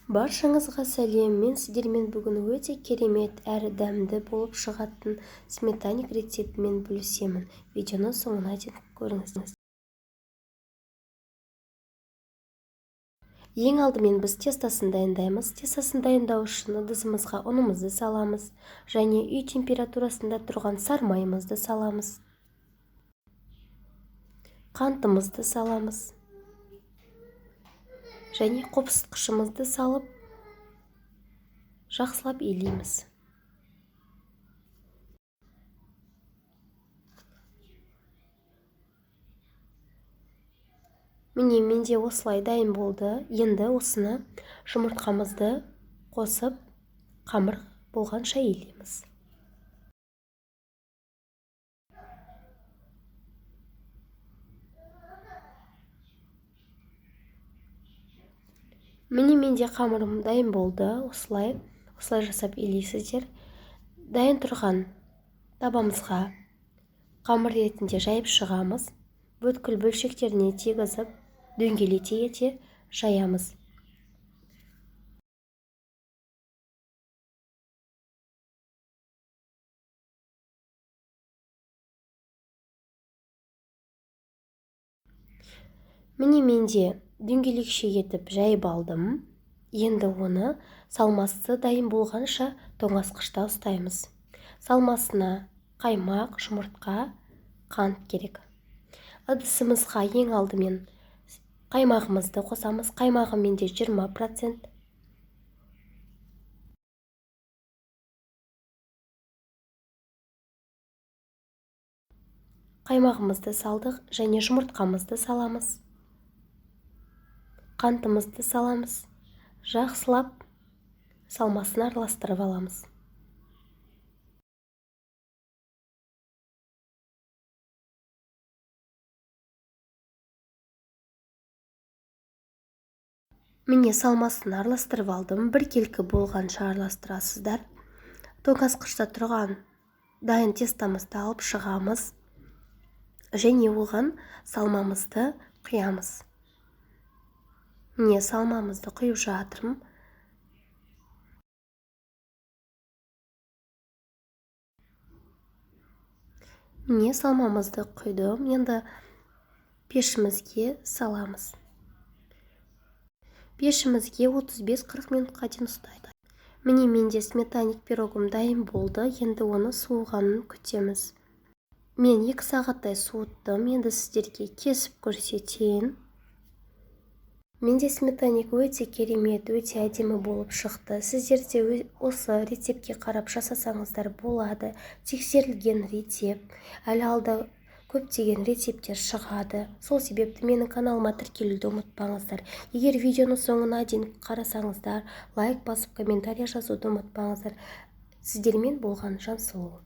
Баршаңызға сәлем! Мен сіздермен бүгін өте керемет әрі дәмді болып шығатын сметанник рецептімен бөлісемін. Видеоны соңына дейін көріңіз. Ең алдымен біз тестосын дайындаймыз. Тестосын дайындау үшін ыдысымызға ұнымызды саламыз және үй температурасында тұрған сармайымызды саламыз. Қантымызды саламыз. Және қопсытқышымызды салып жақсылап илейміз. Міне, менде осылай дайын болды. Енді осыны жұмыртқамызды қосып, қамыр болғанша илейміз. Міне, менде қамырым дайын болды. Осылай жасап илейсіздер. Дайын тұрған табамызға қамыр ретінде жайып шығамыз. Бүткіл бөлшектеріне тигізіп, дөңгелете ете жаямыз. Міне, менде дөңгелекше етіп жайып алдым. Енді оны салмасы дайын болғанша тоңазытқышта ұстаймыз. Салмасына қаймақ, жұмыртқа, қант керек. Ыдысымызға ең алдымен қаймағымызды қосамыз. Қаймағы менде 20%. Қаймағымызды салдық және жұмыртқамызды саламыз. Қантымызды саламыз. Жақсылап салмасын араластырып аламыз. Міне, салмасын араластырып алдым. Біркелкі болғанша араластырасыздар. Тоңазытқышта тұрған дайын тестамызды алып шығамыз және оған салмамызды құямыз. Міне, салмамызды құйып жатырмын. Міне, салмамызды құйдым. Енді пешімізге саламыз. Пешімізге 35-40 минутқа дейін ұстайды. Міне, менде сметанник пирогым дайын болды. Енді оны суығанын күтеміз. Мен 2 сағаттай суыттым. Енді сіздерге кесіп көрсетейін. Менде сметанник өте керемет, өте әдемі болып шықты. Сіздер де осы рецептке қарап жасасаңыздар болады. Тексерілген рецепт. Әлі алда көптеген рецепттер шығады. Сол себепті менің каналыма тіркелуді ұмытпаңыздар. Егер видеоны соңына дейін қарасаңыздар, лайк басып, комментарий жазуды ұмытпаңыздар. Сіздермен болған Жансұлу.